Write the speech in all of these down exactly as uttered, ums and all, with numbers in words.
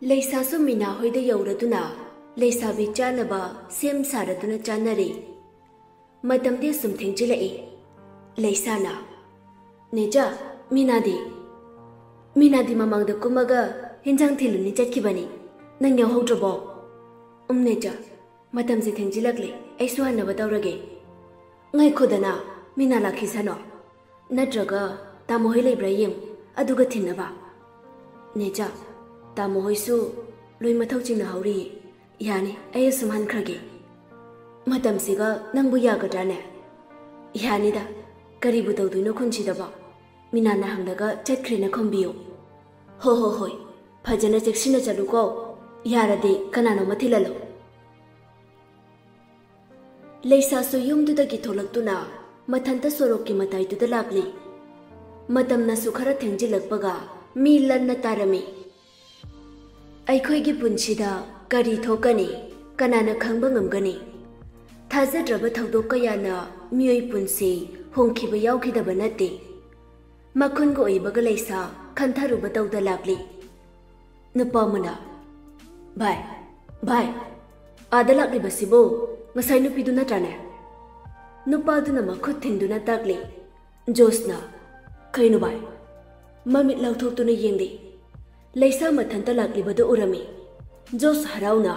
ꯂꯩꯁꯥꯁꯨ ꯃꯤꯅꯥ ꯍꯣꯏꯗ ꯌꯧꯔꯗꯨꯅ ꯂꯩꯁꯥꯕꯤ ꯆꯥꯅꯕ ꯁꯦꯝ ꯁꯥꯔꯗꯨꯅ ꯆꯥꯅꯔꯦ꯫ ꯃꯇꯝꯗꯤ ꯑꯁꯨꯝ ꯊꯦꯡꯖꯤꯜꯂꯛꯏ꯫ ꯂꯩꯁꯥꯅ, "ꯅꯦꯆꯥ, ꯃꯤꯅꯥꯗꯤ?" "ꯃꯤꯅꯥꯗꯤ ꯃꯃꯥꯡꯗ ꯀꯨꯝꯃꯒ ꯍꯤꯟꯖꯥꯡ ꯊꯤꯜꯂꯨꯅꯤ ꯆꯠꯈꯤꯕꯅꯤ꯫ ꯅꯪ ꯌꯥꯎꯍꯧꯗ꯭ꯔꯕꯣ?" "ꯎꯝ, ꯅꯦꯆꯥ, ꯃꯇꯝꯁꯦ ꯊꯦꯡꯖꯤꯜꯂꯛꯂꯦ, ꯑꯩꯁꯨ ꯍꯟꯅꯕ ꯇꯧꯔꯒꯦ꯫" "ꯉꯥꯏꯈꯣꯗꯅ, ꯃꯤꯅꯥ ꯂꯥꯛꯈꯤꯁꯅꯣ꯫ ꯅꯠꯇ꯭ꯔꯒ ꯇꯥꯃꯣ ꯍꯣꯏ ꯂꯩꯕ꯭ꯔꯥ ꯌꯦꯡꯉꯨ, ꯑꯗꯨꯒ ꯊꯤꯟꯅꯕ꯫" "ꯅꯦꯆꯥ, ꯇꯥꯃꯣ ꯍꯣꯏꯁꯨ ꯂꯣꯏ ꯃꯊꯧ ꯆꯤꯟꯅꯍꯧꯔꯤꯌꯦ꯫ ꯌꯥꯅꯤ, ꯑꯩ ꯑꯁꯨꯝ ꯍꯟꯈ꯭ꯔꯒꯦ꯫" "ꯃꯇꯝꯁꯤꯒ ꯅꯪꯕꯨ ꯌꯥꯒꯗ꯭ꯔꯥꯅꯦ?" "ꯌꯥꯅꯤꯗ, ꯀꯔꯤꯕꯨ ꯇꯧꯗꯣꯏꯅꯣ ꯈꯨꯟꯁꯤꯗꯕꯣ? ꯃꯤꯅꯥꯅ ꯍꯪꯂꯒ ꯆꯠꯈ꯭ꯔꯦꯅ ꯈꯨꯝꯕꯤꯌꯨ꯫" "ꯍꯣ ꯍꯣ ꯍꯣꯏ, ꯐꯖꯅ ꯆꯦꯛꯁꯤꯟꯅ ꯆꯠꯂꯨꯀꯣ꯫ ꯌꯥꯔꯗꯤ ꯀꯅꯥꯅꯣꯝꯃ ꯊꯤꯜꯍꯜꯂꯣ꯫" ꯂꯩꯁꯥꯁꯨ ꯌꯨꯝꯗꯨꯗꯒꯤ ꯊꯣꯛꯂꯛꯇꯨꯅ ꯃꯊꯟꯇ ꯁꯣꯔꯣꯛꯀꯤ ꯃꯇꯥꯏꯗꯨꯗ ꯂꯥꯛꯂꯤ꯫ ꯃꯇꯝꯅꯁꯨ ꯈꯔ ꯊꯦꯡꯖꯤꯜꯂꯛꯄꯒ ꯃꯤ ꯂꯟꯅ ꯇꯥꯔꯝꯃꯤ꯫ ꯑꯩꯈꯣꯏꯒꯤ ꯄꯨꯟꯁꯤꯗ ꯀꯔꯤ ꯊꯣꯛꯀꯅꯤ, ꯀꯅꯥꯅ ꯈꯪꯕ ꯉꯝꯒꯅꯤ? ꯊꯥꯖꯗ꯭ꯔꯕ ꯊꯧꯗꯣꯛ ꯀꯌꯥꯅ ꯃꯤꯑꯣꯏ ꯄꯨꯟꯁꯤ ꯍꯣꯡꯈꯤꯕ ꯌꯥꯎꯈꯤꯗꯕ ꯅꯠꯇꯦ꯫ ꯃꯈꯨꯟꯒ ꯑꯣꯏꯕꯒ ꯂꯩꯁꯥ ꯈꯟꯊꯔꯨꯕ ꯇꯧꯗ ꯂꯥꯛꯂꯤ꯫ ꯅꯨꯄꯥ ꯑꯃꯅ, "ꯚꯥꯏ, ꯚꯥꯏ, ꯑꯥꯗ ꯂꯥꯛꯂꯤꯕꯁꯤꯕꯨ ꯉꯁꯥꯏ ꯅꯨꯄꯤꯗꯨ ꯅꯠꯇ꯭ꯔꯥꯅꯦ?" ꯅꯨꯄꯥꯗꯨꯅ ꯃꯈꯨꯠ ꯊꯤꯟꯗꯨꯅ ꯇꯥꯛꯂꯤ꯫ ꯖꯣꯁꯅ, "ꯀꯩꯅꯣ ꯚꯥꯏ?" ꯃꯃꯤꯠ ꯂꯥꯎꯊꯣꯛꯇꯨꯅ ꯌꯦꯡꯂꯤ꯫ ꯂꯩꯁꯥ ꯃꯊꯟꯇ ꯂꯥꯛꯂꯤꯕꯗꯨ ꯎꯔꯝꯃꯤ꯫ ꯖꯣꯁ ꯍꯔꯥꯎꯅ,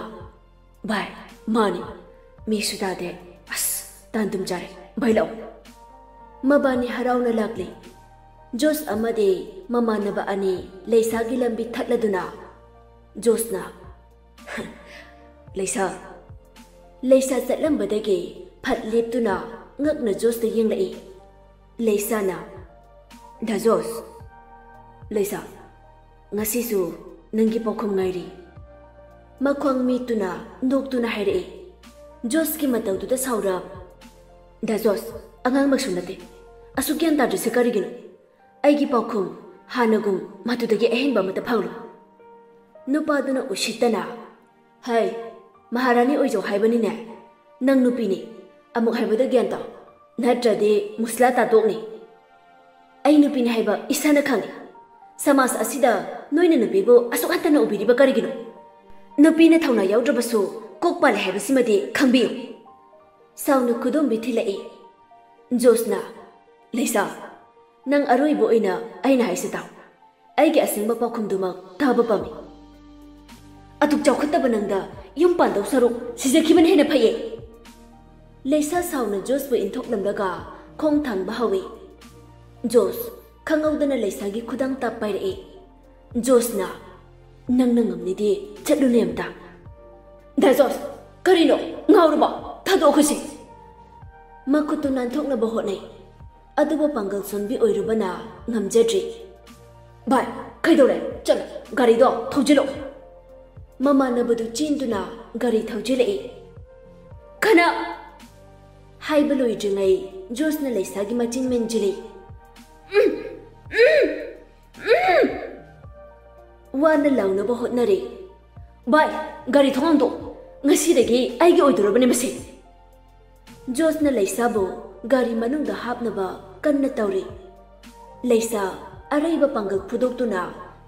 "ꯚꯥꯏ, ꯃꯥꯅꯤ꯫ ꯃꯤꯁꯨ ꯇꯥꯗꯦ꯫ ꯑꯁ, ꯇꯥꯟꯗꯨꯝ ꯆꯥꯔꯦ꯫ ꯚꯥꯏ, ꯂꯥꯛꯑꯣ꯫" ꯃꯕꯥꯅꯤ ꯍꯔꯥꯎꯅ ꯂꯥꯛꯂꯤ꯫ ꯖꯣꯁ ꯑꯃꯗꯤ ꯃꯃꯥꯟꯅꯕ ꯑꯅꯤ ꯂꯩꯁꯥꯒꯤ ꯂꯝꯕꯤ ꯊꯠꯂꯗꯨꯅ꯫ ꯖꯣꯁꯅ, "ꯂꯩꯁꯥ꯫" ꯂꯩꯁꯥ ꯆꯠꯂꯝꯕꯗꯒꯤ ꯐꯠ ꯂꯦꯞꯇꯨꯅ ꯉꯛꯅ ꯖꯣꯁꯇ ꯌꯦꯡꯂꯛꯏ꯫ ꯂꯩꯁꯥꯅ, "ꯗꯥ ꯖꯣꯁ꯫" ꯂꯩꯁꯥ, "ꯉꯁꯤꯁꯨ ꯅꯪꯒꯤ ꯄꯥꯎꯈꯨꯝ ꯉꯥꯏꯔꯤ꯫" ꯃꯈ꯭ꯋꯥꯡ ꯃꯤꯠꯇꯨꯅ ꯅꯣꯛꯇꯨꯅ ꯍꯥꯏꯔꯛꯏ꯫ ꯖꯣꯁꯀꯤ ꯃꯇꯧꯗꯨꯗ ꯁꯥꯎꯔꯞ, "ꯗꯥ ꯖꯣꯁ, ꯑꯉꯥꯡꯃꯛꯁꯨ ꯅꯠꯇꯦ꯫ ꯑꯁꯨꯛ ꯒ꯭ꯌꯥꯟ ꯇꯥꯗ꯭ꯔꯤꯁꯦ ꯀꯔꯤꯒꯤꯅꯣ? ꯑꯩꯒꯤ ꯄꯥꯎꯈꯨꯝ ꯍꯥꯟꯅꯒꯨꯝ ꯃꯗꯨꯗꯒꯤ ꯑꯍꯦꯟꯕ ꯑꯃꯠꯇ ꯐꯪꯂꯣꯏ꯫" ꯅꯨꯄꯥꯗꯨꯅ ꯎꯁꯤꯠꯇꯅ, "ꯍꯩ, ꯃꯍꯥꯔꯥꯅꯤ ꯑꯣꯏꯖꯧ ꯍꯥꯏꯕꯅꯤꯅꯦ꯫ ꯅꯪ ꯅꯨꯄꯤꯅꯤ, ꯑꯃꯨꯛ ꯍꯥꯏꯕꯗ ꯒ꯭ꯌꯥꯟ ꯇꯥꯎ, ꯅꯠꯇ꯭ꯔꯗꯤ ꯃꯨꯁꯂꯥ ꯇꯥꯇꯣꯛꯅꯤ꯫ ꯑꯩ ꯅꯨꯄꯤꯅꯤ ꯍꯥꯏꯕ ꯏꯁꯥꯅ ꯈꯪꯏ꯫ ꯁꯃꯥꯖ ꯑꯁꯤꯗ ꯅꯣꯏꯅ ꯅꯨꯄꯤꯕꯨ ꯑꯁꯨꯛ ꯍꯟꯊꯅ ꯎꯕꯤꯔꯤꯕ ꯀꯔꯤꯒꯤꯅꯣ? ꯅꯨꯄꯤꯅ ꯊꯧꯅꯥ ꯌꯥꯎꯗ꯭ꯔꯕꯁꯨ ꯀꯣꯛ ꯄꯥꯜꯂꯦ ꯍꯥꯏꯕꯁꯤꯃꯗꯤ ꯈꯪꯕꯤꯌꯨ꯫ ꯁꯥꯎꯅ ꯈꯨꯗꯣꯝꯕꯤ ꯊꯤꯜꯂꯛꯏ꯫ ꯖꯣꯁꯅ, "ꯂꯩꯁꯥ, ꯅꯪ ꯑꯔꯣꯏꯕ ꯑꯣꯏꯅ ꯑꯩꯅ ꯍꯥꯏꯁꯤ ꯇꯥꯎ꯫ ꯑꯩꯒꯤ ꯑꯁꯦꯡꯕ ꯄꯥꯎꯈꯨꯝꯗꯨꯃꯛ ꯇꯥꯕ ꯄꯥꯝꯃꯤ꯫ ꯑꯗꯨꯛ ꯆꯥꯎꯈꯠꯇꯕ ꯅꯪꯗ ꯌꯨꯝ ꯄꯥꯟꯗꯧ ꯁꯔꯨꯛ ꯁꯤꯖꯈꯤꯕꯅ ꯍꯦꯟꯅ ꯐꯩꯌꯦ꯫" ꯂꯩꯁꯥ ꯁꯥꯎꯅ ꯖꯣꯁꯄꯨ ꯏꯟꯊꯣꯛꯂꯝꯂꯒ ꯈꯣꯡ ꯊꯥꯡꯕ ꯍꯧꯏ꯫ ꯖꯣꯁ ꯈꯪꯍꯧꯗꯅ ꯂꯩꯁꯥꯒꯤ ꯈꯨꯗꯥꯡ ꯇꯥꯞ ꯄꯥꯏꯔꯛꯏ꯫ ꯖꯣꯁꯅ, "ꯅꯪꯅ ꯉꯝꯂꯤꯗꯤ ꯆꯠꯂꯨꯅꯦ ꯑꯝꯇ꯫" "ꯗꯥ ꯖꯣꯁ, ꯀꯔꯤꯅꯣ? ꯉꯥꯎꯔꯕꯣ? ꯊꯥꯗꯣꯛꯈꯣꯁꯤ꯫" ꯃꯈꯨꯠꯇꯨ ꯅꯥꯟꯊꯣꯛꯅꯕ ꯍꯣꯠꯅꯩ, ꯑꯗꯨꯕꯨ ꯄꯥꯡꯒꯜ ꯁꯣꯟꯕꯤ ꯑꯣꯏꯔꯨꯕꯅ ꯉꯝꯖꯗ꯭ꯔꯤ꯫ "ꯚꯥꯏ, ꯀꯩꯗꯧꯔꯦ? ꯆꯠꯂꯣ, ꯒꯥꯔꯤꯗꯣ ꯊꯧꯖꯤꯜꯂꯣ꯫" ꯃꯃꯥꯟꯅꯕꯗꯨ ꯆꯦꯟꯗꯨꯅ ꯒꯥꯔꯤ ꯊꯧꯖꯤꯜꯂꯛꯏ꯫ "ꯀꯅꯥ?" ꯍꯥꯏꯕ ꯂꯣꯏꯗ꯭ꯔꯤꯉꯩ ꯖꯣꯁꯅ ꯂꯩꯁꯥꯒꯤ ꯃꯆꯤꯟ ꯃꯦꯟꯖꯤꯜꯂꯤ꯫ "ꯎꯝ, ꯎꯝ, ꯎꯝ!" ꯋꯥꯅ ꯂꯥꯎꯅꯕ ꯍꯣꯠꯅꯔꯤ꯫ "ꯚꯥꯏ, ꯒꯥꯔꯤ ꯊꯣꯡ ꯍꯥꯡꯗꯣꯛ꯫ ꯉꯁꯤꯗꯒꯤ ꯑꯩꯒꯤ ꯑꯣꯏꯗꯧꯔꯕꯅꯦ ꯃꯁꯤ꯫" ꯖꯣꯁꯅ ꯂꯩꯁꯥꯕꯨ ꯒꯥꯔꯤ ꯃꯅꯨꯡꯗ ꯍꯥꯞꯅꯕ ꯀꯟꯅ ꯇꯧꯔꯤ꯫ ꯂꯩꯁꯥ ꯑꯔꯩꯕ ꯄꯥꯡꯒꯜ ꯐꯨꯗꯣꯛꯇꯨꯅ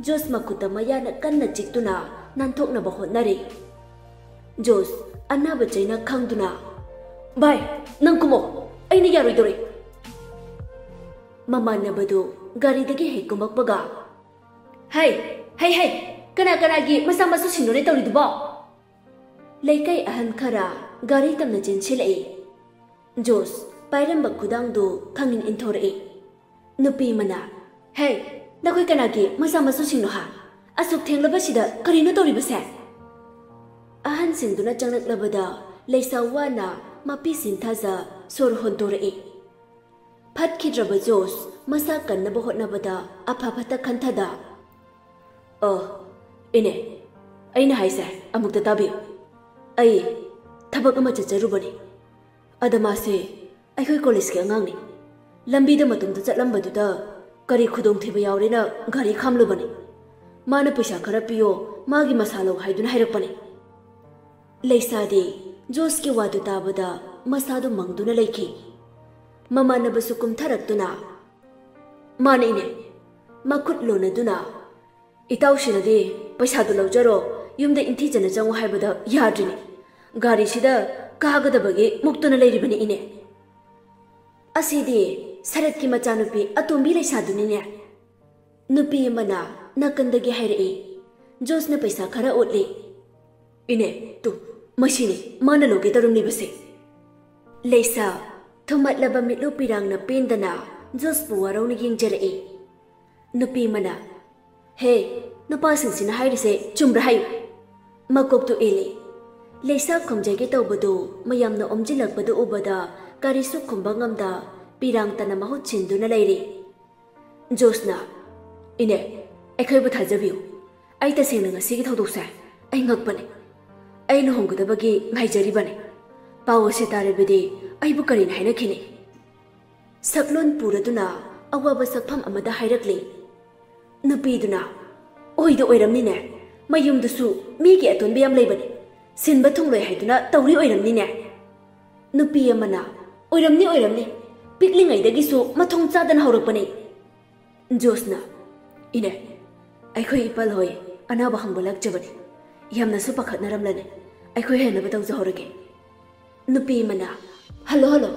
ꯖꯣꯁ ꯃꯈꯨꯠꯇ ꯃꯌꯥꯅ ꯀꯟꯅ ꯆꯤꯛꯇꯨꯅ ꯅꯥꯟꯊꯣꯛꯅꯕ ꯍꯣꯠꯅꯔꯤ꯫ ꯖꯣꯁ ꯑꯅꯥꯕ ꯆꯩꯅ ꯈꯪꯗꯨꯅ, "ꯚꯥꯏ, ꯅꯪ ꯀꯨꯝꯃꯣ, ꯑꯩꯅ ꯌꯥꯔꯣꯏꯗꯧꯔꯦ꯫" ꯃꯃꯥꯟꯅꯕꯗꯨ ꯒꯥꯔꯤꯗꯒꯤ ꯍꯦꯛ ꯀꯨꯝꯃꯛꯄꯒ, "ꯍꯩ, ꯍꯩ, ꯍꯩ, ꯀꯅꯥ ꯀꯅꯥꯒꯤ ꯃꯆꯥ ꯃꯁꯨꯁꯤꯡꯅꯣꯅꯦ ꯇꯧꯔꯤꯗꯨꯕꯣ?" ꯂꯩꯀꯥꯏ ꯑꯍꯟ ꯈꯔ ꯒꯥꯔꯤ ꯇꯝꯅ ꯆꯦꯟꯁꯤꯜꯂꯛꯏ꯫ ꯖꯣꯁ ꯄꯥꯏꯔꯝꯕ ꯈꯨꯗꯥꯡꯗꯨ ꯈꯪꯏꯟ ꯏꯟꯊꯣꯔꯛꯏ꯫ ꯅꯨꯄꯤ ꯑꯃꯅ, "ꯍꯦ, ꯅꯈꯣꯏ ꯀꯅꯥꯒꯤ ꯃꯆꯥ ꯃꯁꯨꯁꯤꯡꯅꯣ ꯍꯥ? ꯑꯁꯨꯛ ꯊꯦꯡꯂꯕꯁꯤꯗ ꯀꯔꯤꯅꯣ ꯇꯧꯔꯤꯕꯁꯦ?" ꯑꯍꯟꯁꯤꯡꯗꯨꯅ ꯆꯪꯂꯛꯂꯕꯗ ꯂꯩꯁꯥ ꯋꯥꯅ ꯃꯄꯤ ꯁꯤꯟꯊꯥꯖ ꯁꯣꯔ ꯍꯣꯟꯗꯣꯔꯛꯏ꯫ ꯐꯠꯈꯤꯗ꯭ꯔꯕ ꯖꯣꯁ ꯃꯁꯥ ꯀꯟꯅꯕ ꯍꯣꯠꯅꯕꯗ ꯑꯐ ꯐꯠꯇ ꯈꯟꯊꯗ, "ꯑ, ꯏꯅꯦ, ꯑꯩꯅ ꯍꯥꯏꯁꯦ ꯑꯃꯨꯛꯇ ꯇꯥꯕꯤꯌꯨ꯫ ꯑꯩ ꯊꯕꯛ ꯑꯃ ꯆꯠꯆꯔꯨꯕꯅꯤ꯫ ꯑꯗ ꯃꯥꯁꯦ ꯑꯩꯈꯣꯏ ꯀꯣꯂꯦꯖꯀꯤ ꯑꯉꯥꯡꯅꯤ꯫ ꯂꯝꯕꯤꯗ ꯃꯇꯣꯝꯇ ꯆꯠꯂꯝꯕꯗꯨꯗ ꯀꯔꯤ ꯈꯨꯗꯣꯡꯊꯤꯕ ꯌꯥꯎꯔꯦꯅ ꯒꯥꯔꯤ ꯈꯥꯝꯂꯨꯕꯅꯤ꯫ ꯃꯥꯅ ꯄꯩꯁꯥ ꯈꯔ ꯄꯤꯌꯣ, ꯃꯥꯒꯤ ꯃꯁꯥ ꯂꯧ ꯍꯥꯏꯗꯨꯅ ꯍꯥꯏꯔꯛꯄꯅꯤ꯫" ꯂꯩꯁꯥꯗꯤ ꯖꯣꯁꯀꯤ ꯋꯥꯗꯨ ꯇꯥꯕꯗ ꯃꯁꯥꯗꯨ ꯃꯪꯗꯨꯅ ꯂꯩꯈꯤ꯫ ꯃꯃꯥꯟꯅꯕꯁꯨ ꯀꯨꯝꯊꯔꯛꯇꯨꯅ, "ꯃꯥꯅꯦ ꯏꯅꯦ, ꯃꯈꯨꯠ ꯂꯣꯟꯅꯗꯨꯅ, "ꯏꯇꯥꯎꯁꯤꯅꯗꯤ ꯄꯩꯁꯥꯗꯨ ꯂꯧꯖꯔꯣ, ꯌꯨꯝꯗ ꯏꯟꯊꯤꯖꯅ ꯆꯪꯉꯨ ꯍꯥꯏꯕꯗ ꯌꯥꯗ꯭ꯔꯤꯅꯦ꯫ ꯒꯥꯔꯤꯁꯤꯗ ꯀꯥꯒꯗꯕꯒꯤ ꯃꯨꯛꯇꯨꯅ ꯂꯩꯔꯤꯕꯅꯤ ꯏꯅꯦ꯫ ꯑꯁꯤꯗꯤ ꯁꯔꯠꯀꯤ ꯃꯆꯥꯅꯨꯄꯤ ꯑꯇꯣꯝꯕꯤ ꯂꯩꯁꯥꯗꯨꯅꯤꯅꯦ꯫" ꯅꯨꯄꯤ ꯑꯃꯅ ꯅꯥꯀꯟꯗꯒꯤ ꯍꯥꯏꯔꯛꯏ꯫ ꯖꯣꯁꯅ ꯄꯩꯁꯥ ꯈꯔ ꯎꯠꯂꯤ꯫ "ꯏꯅꯦ, ꯇꯨ, ꯃꯁꯤꯅꯤ ꯃꯥꯅ ꯂꯧꯒꯦ ꯇꯧꯔꯝꯂꯤꯕꯁꯦ꯫" ꯂꯩꯁꯥ ꯊꯨꯝꯍꯠꯂꯕ ꯃꯤꯠꯂꯨ ꯄꯤꯔꯥꯡꯅ ꯄꯦꯟꯗꯅ ꯖꯣꯁꯄꯨ ꯋꯥꯔꯧꯅ ꯌꯦꯡꯖꯔꯛꯏ꯫ ꯅꯨꯄꯤ ꯑꯃꯅ, "ꯍꯦ, ꯅꯨꯄꯥꯁꯤꯡꯁꯤꯅ ꯍꯥꯏꯔꯤꯁꯦ ꯆꯨꯝꯕ꯭ꯔꯥ ꯍꯥꯏꯌꯨ꯫" ꯃꯀꯣꯛꯇꯨ ꯏꯜꯂꯤ꯫ ꯂꯩꯁꯥ ꯈꯨꯝꯖꯒꯦ ꯇꯧꯕꯗꯨ ꯃꯌꯥꯝꯅ ꯑꯣꯝꯖꯤꯜꯂꯛꯄꯗꯨ ꯎꯕꯗ ꯀꯔꯤꯁꯨ ꯈꯨꯝꯕ ꯉꯝꯗ ꯄꯤꯔꯥꯡꯇꯅ ꯃꯍꯨꯠ ꯁꯤꯟꯗꯨꯅ ꯂꯩꯔꯤ꯫ ꯖꯣꯁꯅ, "ꯏꯅꯦ, ꯑꯩꯈꯣꯏꯕꯨ ꯊꯥꯖꯕꯤꯌꯨ꯫ ꯑꯩ ꯇꯁꯦꯡꯅ ꯉꯁꯤꯒꯤ ꯊꯧꯗꯣꯛꯁꯦ ꯑꯩ ꯉꯛꯄꯅꯦ꯫ ꯑꯩ ꯂꯨꯍꯣꯡꯒꯗꯕꯒꯤ ꯉꯥꯏꯖꯔꯤꯕꯅꯦ꯫ ꯄꯥꯎ ꯑꯁꯤ ꯇꯥꯔꯕꯗꯤ ꯑꯩꯕꯨ ꯀꯔꯤꯅ ꯍꯥꯏꯅꯈꯤꯅꯤ?" ꯁꯛꯂꯣꯟ ꯄꯨꯔꯗꯨꯅ ꯑꯋꯥꯕ ꯁꯛꯐꯝ ꯑꯃꯗ ꯍꯥꯏꯔꯛꯂꯤ꯫ ꯅꯨꯄꯤꯗꯨꯅ, "ꯑꯣꯏꯗ ꯑꯣꯏꯔꯝꯅꯤꯅꯦ, ꯃꯌꯨꯝꯗꯨꯁꯨ ꯃꯤꯒꯤ ꯑꯇꯣꯟꯕ ꯌꯥꯝ ꯂꯩꯕꯅꯤ, ꯁꯤꯟꯕ ꯊꯨꯡꯂꯣꯏ ꯍꯥꯏꯗꯨꯅ ꯇꯧꯔꯤ ꯑꯣꯏꯔꯝꯅꯤꯅꯦ꯫" ꯅꯨꯄꯤ ꯑꯃꯅ, "ꯑꯣꯏꯔꯝꯅꯤ, ꯑꯣꯏꯔꯝꯅꯤ, ꯄꯤꯛꯂꯤꯉꯩꯗꯒꯤꯁꯨ ꯃꯊꯣꯡ ꯆꯥꯗꯅ ꯍꯧꯔꯛꯄꯅꯤ꯫" ꯖꯣꯁꯅ, "ꯏꯅꯦ, ꯑꯩꯈꯣꯏ ꯏꯄꯥꯜ ꯍꯣꯏ ꯑꯅꯥꯕ ꯍꯪꯕ ꯂꯥꯛꯆꯕꯅꯤ, ꯌꯥꯝꯅꯁꯨ ꯄꯥꯈꯠꯅꯔꯝꯂꯅꯤ, ꯑꯩꯈꯣꯏ ꯍꯟꯅꯕ ꯇꯧꯖꯍꯧꯔꯒꯦ꯫" ꯅꯨꯄꯤ ꯑꯃꯅ, "ꯍꯜꯂꯣ, ꯍꯜꯂꯣ,